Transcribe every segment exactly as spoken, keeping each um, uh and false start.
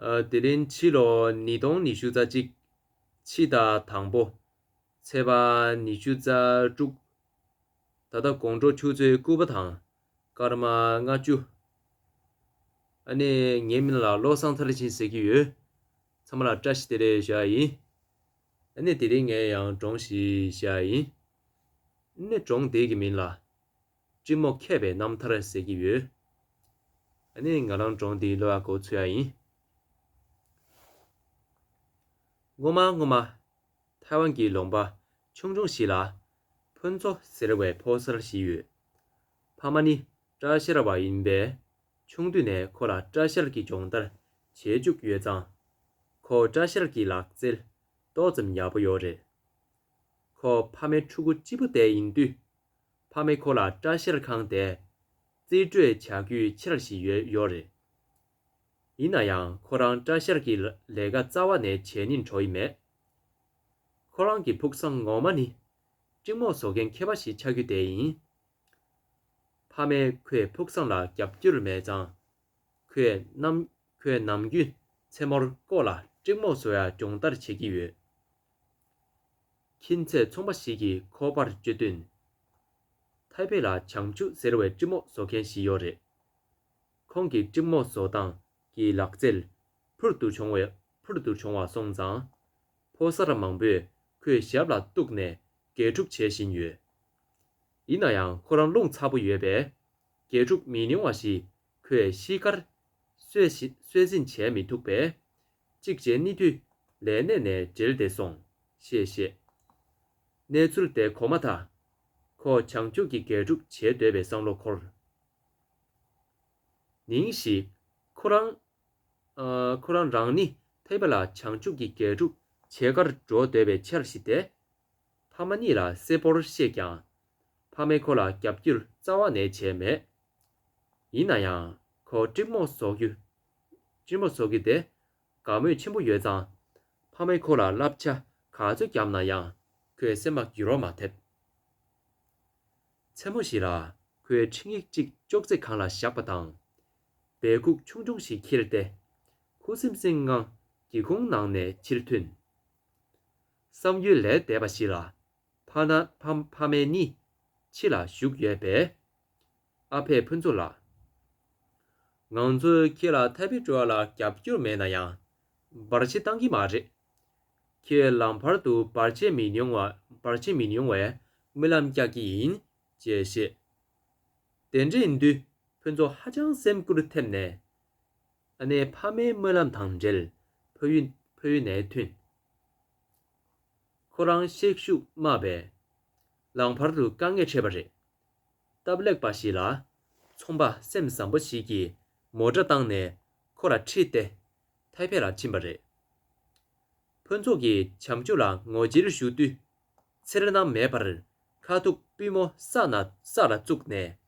ཨ། དེ་རིང་ཕྱི་ལོ་ཉིས་སྟོང་ཉི་ཤུ་རྩ་གཅིག་ཕྱི་ཟླ་དང་པོ། ཚེས་པ་ཉི་ཤུ་རྩ་དྲུག་ད་ལྟ་དགོང་དྲོ་ཆུ་ཚོད་དགུ་པ་དང་སྐར་མ་ལྔ་བཅུ། ཨ་ནི་ངའི་མིང་ལ་བློ་བཟང་མཐར་ཕྱིན་ཟེར་གྱི་ཡོད། ཚང་མ་ལ་བཀྲ་ཤིས་བདེ་ལེགས་ཞུ་ཡ་ཡིན། ཨ་ནི་དེ་རིང་ངས་ཡང་སྒྲུང་ཞིག་བཤད་ཡ་ཡིན། ཨ་ནི་སྒྲུང་དེ་གི་མིང་ལ་སྤྲིན་མོ་མཁས་པའི་རྣམ་ཐར་ཟེར་གྱི་ཡོད། ཨ་ནི་ང་རང་སྒྲུང་འདི་ཀློག་ཡ་འགོ་ཚུགས་ཡ་ཡིན། སྔོན་མ་སྔོན་མ། ཐའེ་ཝན་གྱི་ལུང་པ་ཆུང་ཆུང་ཞིག་ལ་ཕུན་ཚོགས་ཟེར་བའི་ཕོ་གསར་ཞིག་ཡོད། ཕ་མ་ནི་སྐྲ་བཞར་བ་ཡིན་པས། ཆུང་དུས་ནས་ཁོ་ལ་སྐྲ་བཞར་གྱི་སྦྱོང་བརྡར་བྱེད་བཅུག་ཡོད་ཙང་། ཁོ་སྐྲ་བཞར་གྱི་ལག་རྩལ་ཏོག་ཙམ་ཡག་པོ་ཡོད་རེད། ཁོ་ཕ་མའི་ཕྲུ་གུ་གཅིག་པུ་དེ་ཡིན་དུས། ཕ་མས་ཁོ་ལ་སྐྲ་བཞར་ཁང་དེ་རྩིས་སྤྲོད་བྱ་རྒྱུའི་འཆར་གཞི་ཡོད་ཡོད་རེད། ཡིན་ན་ཡང་ཁོ་རང་སྐྲ་བཞར་གྱི་ལས་ཀ་རྩ་བ་ནས་བྱེད་སྙིང་བྲོ་ཡི་མེད། ཁོ་རང་གི་ཕུགས་བསམ་ངོ་མ་ནི་སྤྲིན་མོ་བཟོ་མཁན་མཁས་པ་ཞིག་ཆགས་རྒྱུ་དེ་ཡིན། ཕ་མས་ཁོའི་ཕུགས་བསམ་ལ་རྒྱབ་སྐྱོར་མེད་ཙང་། ཁོས་ནམ་ཁོས་ནམ་རྒྱུན་མཚན་མོར་ཀོ་ལ་སྤྲིན་མོ་བཟོ་ཡ་སྦྱོང་བརྡར་བྱེད་ཀྱི་ཡོད། ཁྱིམ་མཚེས་ཚོང་པ་ཞིག་གིས་ཁོ་པར་བཅོལ་དུས། ཐའེ་པེ་ལ་བྱང་ཆུབ་ཟེར་བའི་སྤྲིན་མོ་བཟོ་མཁན་ཞིག་ཡོད་རེད། ཁོང་གི་སྤྲིན་མོ་བཟོ་སྟངས་ཀྱི་ལག་རྩལ་ཕུལ་དུ་བྱུང་བའི་ཕུལ་དུ་བྱུང་བ་སོང་ཙང་། ཕོ་གསར་མང་པོས་ཁོའི་ཞབས་ལ་གཏུགས་ནས་དགེ་ཕྲུག་བྱེད་བཞིན་ཡོད། ཡིན་ན་ཡང་ཁོ་རང་རླུང་ཚ་པོ་ཡོད་པས། དགེ་ཕྲུག་མི་ཉུང་བ་ཞིག་ཁོའི་གཤིས་ཀར་སུས་སུས་འཛིན་བྱས་མི་ཐུབ་པས། གཅིག་བྱས་གཉིས་མཐུད་ལས་གནས་ནས་བསྒྲལ་ཏེ་སོང་ཞེས་བཤད། གནས་ཚུལ་དེ་གོ་མ་ཐག་ཁོ་བྱང་ཆུབ་ཀྱི་དགེ་ཕྲུག་བྱེད་འདོད་པའི་བསམ་བློ་འཁོར། ཉིན་ཞིག་ཁོ་རང་ཨ། ཁོ་རང་རང་ནི་ཐའེ་པེ་ལ་བྱང་ཆུབ་ཀྱི་དགེ་ཕྲུག་བྱེད་གར་འགྲོ་འདོད་པའི་འཆར་གཞི་དེ། ཕ་མ་གཉིས་ལ་གསལ་པོར་བཤད་ཀྱང་། ཕ་མས་ཁོ་ལ་རྒྱབ་སྐྱོར་རྩ་བ་ནས་བྱས་མེད། ཡིན་ན་ཡང་ཁོ་སྤྲིན་མོ་བཟོ་རྒྱུ། སྤྲིན་མོ་བཟོ་རྒྱུ་དེ་དགའ་མོས་ཆེན་པོ་ཡོད་ཙང་། ཕ་མས་ཁོ་ལ་བསླབ་བྱ་ག་ཚོད་བརྒྱབ་ན་ཡང་ཁོའི་སེམས་པ་འགྱུར་བ་མ་ཐེབས། མཚན་མོ་ཞིག་ལ་ཁོས་འཕྲིན་ཡིག་ཅིག་ཅོག་ཙེ་སྒང་ལ་བཞག་པ་དང་། སྦས་ཁུག་ཆུང་ཆུང་ཞིག་ཁྱེར་ཏེ། ཁུ་སིམ་སིམ་ངང་སྒེའུ་ཁུང་ནང་ནས་ཕྱིར་ཐོན། བསམ་ཡུལ་ལས་འདས་པ་ཞིག་ལ། ཕ་ན་ཕ་ཕ་མ་གཉིས་ཕྱི་ལ་བཞུགས་ཡོད་པས། ཨ་ཕས་ཕུན་ཚོགས་ལགས། ང་ཚོས་ཁྱེད་ལ་ཐའེ་པེ་འགྲོ་བ་ལ་རྒྱབ་སྐྱོར་མེད་ན་ཡང་། བར་ཆད་བཏང་གི་མ་རེད། ཁྱེད་ལམ་བར་དུ་བར་ཆད་མི་ཡོང་བ་བར་ཆད་མི་ཡོང་བའི་སྨོན་ལམ་རྒྱག་གི་ཡིན་ཅེས་བཤད། དེ་འདྲ་ཡིན་དུས་ཕུན་ཚོགས་ཧ་ཅང་སེམས་འགུལ་ཐེབས་ནས། ཨ་ནེ་ཕ་མའི་སྨོན་ལམ་དང་འབྲེལ་ཕ་ཡུལ་ཕ་ཡུལ་ནས་ཐོན། ཁོ་རང་གཤེགས་ཤུགས་དམའ་བས། ལམ་བར་དུ་དཀའ་ངལ་འཕྲད་པ་རེད། སྟབས་ལེགས་པ་ཞིག་ལ། ཚོང་པ་སེམས་བཟང་པོ་ཞིག་གིས་མོ་ཊ་བཏང་ནས་ཁོ་ལ་ཁྲིད་དེ་ཐའེ་པེ་ལ་ཕྱིན་པ་རེད། ཕུན་ཚོགས་ཀྱིས་བྱང་ཆུབ་ལ་ངོ་ཅིར་ཞུ་དུས། འཚེར་སྣང་མེད་པར་ཁ་ཐུག་པུས་མོ་ས་ན་ས་ལ་བཙུགས་ནས་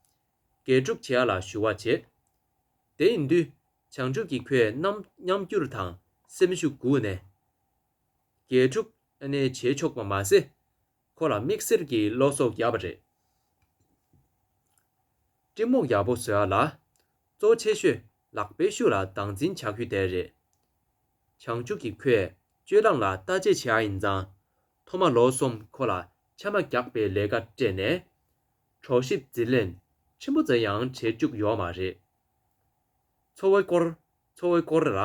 དགེ་ཕྲུག་བྱེད་ཡ་ལ་ཞུ་བ་བྱེད། དེ་ཡིན་དུས་བྱང་ཆུབ་ཀྱིས་ཁོའི་རྣམ་རྣམ་འགྱུར་དང་སེམས་ཤུགས་སྒུག་ནས། དགེ་ཕྲུག་ཨ་ནེ་བྱེད་ཆོག་པ་མ་ཟད། ཁོ་ལ་དམིགས་བསལ་གྱི་བློ་གསོ་བརྒྱབ་པ་རེད། སྤྲིན་མོ་ཡག་པོ་བཟོ་ཡ་ལ། གཙོ་ཆེ་ཤོས་ལག་པའི་ཤུགས་ལ་སྟངས་འཛིན་བྱ་རྒྱུ་དེ་རེད། བྱང་ཆུབ་ཀྱིས་ཁོས་སྤྱོད་ལམ་ལ་བརྟག་དཔྱད་བྱེད་ཡ་ཡིན་ཙང་། ཐོག་མ་ལོ་གསུམ་ཁོ་ལ་ཆ་མ་རྒྱག་པའི་ལས་ཀ་སྤྲད་ནས། གྲོ་ཞིབ་འཛིན་ལེན་ཕྲན་བུ་ཙམ་ཡང་བྱེད་བཅུག་ཡོད་མ་རེད། འཚོ་བའི་སྐོར་འཚོ་བའི་སྐོར་ལ།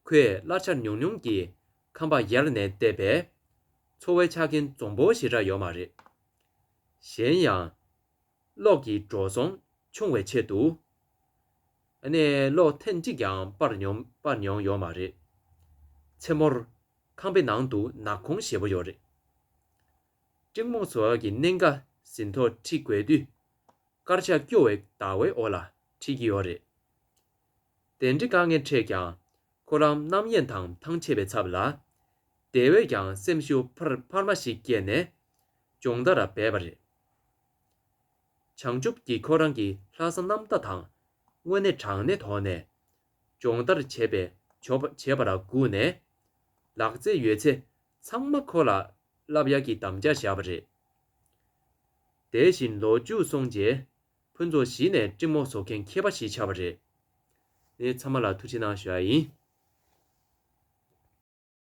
ཁོས་གླ་ཆ་ཉུང་ཉུང་གིས་ཁང་པ་ཡར་ནས་བལྟས་པས། འཚོ་བའི་ཆ་རྐྱེན་འཛོམས་པོ་ཞེ་དྲག་ཡོད་མ་རེད། གཞན་ཡང་། གློག་གི་འགྲོ་སོང་ཆུང་བའི་ཆེད་དུ། ཨ་ནེ་གློག་ཐེངས་གཅིག་ཀྱང་སྤར་མྱོང་སྤར་མྱོང་ཡོད་མ་རེད། མཚན་མོར་ཁང་པའི་ནང་དུ་ནག་ཁུང་ཞེ་པོ་ཡོད་རེད། སྤྲིན་མོ་བཟོ་ཡག་གི་གནད་འགག་ཟིན་ཐོ་ཁྲིད་དགོས་དུས། དཀར་ཆག་སྐྱོ་བའི་ཟླ་བའི་འོག་ལ་ཁྲིད་ཀྱི་ཡོད་རེད། དེ་འདྲའི་དཀའ་ངལ་འཕྲད་ཀྱང་། ཁོ་རང་རྣམ་གཡེང་དང་ཐང་ཆད་པའི་ཚབ་ལ། དེ་བས་ཀྱང་སེམས་ཤུགས་འཕར་འཕར་མ་ཞིག་སྐྱེས་ནས། སྦྱོང་བརྡར་ལ་འབད་པ་རེད། བྱང་ཆུབ་ཀྱིས་ཁོ་རང་གི་ལྷག་བསམ་རྣམ་དག་དང་། དངོས་གནས་དྲང་གནས་ཐོག་ནས། སྦྱོང་བརྡར་བྱེད་པའི་བྱོ་བྱེད་པ་ལ་སྒུག་ནས། ལག་རྩལ་ཡོད་ཚད་ཚང་མ་ཁོ་ལ་བསླབ་ཡག་གི་དམ་བཅའ་བཞག་པ་རེད། དེ་བཞིན་ལོ་བཅུ་སོང་རྗེས། ཕུན་ཚོགས་གཞི་ནས་སྤྲིན་མོ་བཟོ་མཁན་མཁས་པ་ཞིག་ཆགས་པ་རེད། ངས་ཚང་མ་ལ་ཐུགས་རྗེ་གནང་ཞུ་ཡ་ཡིན།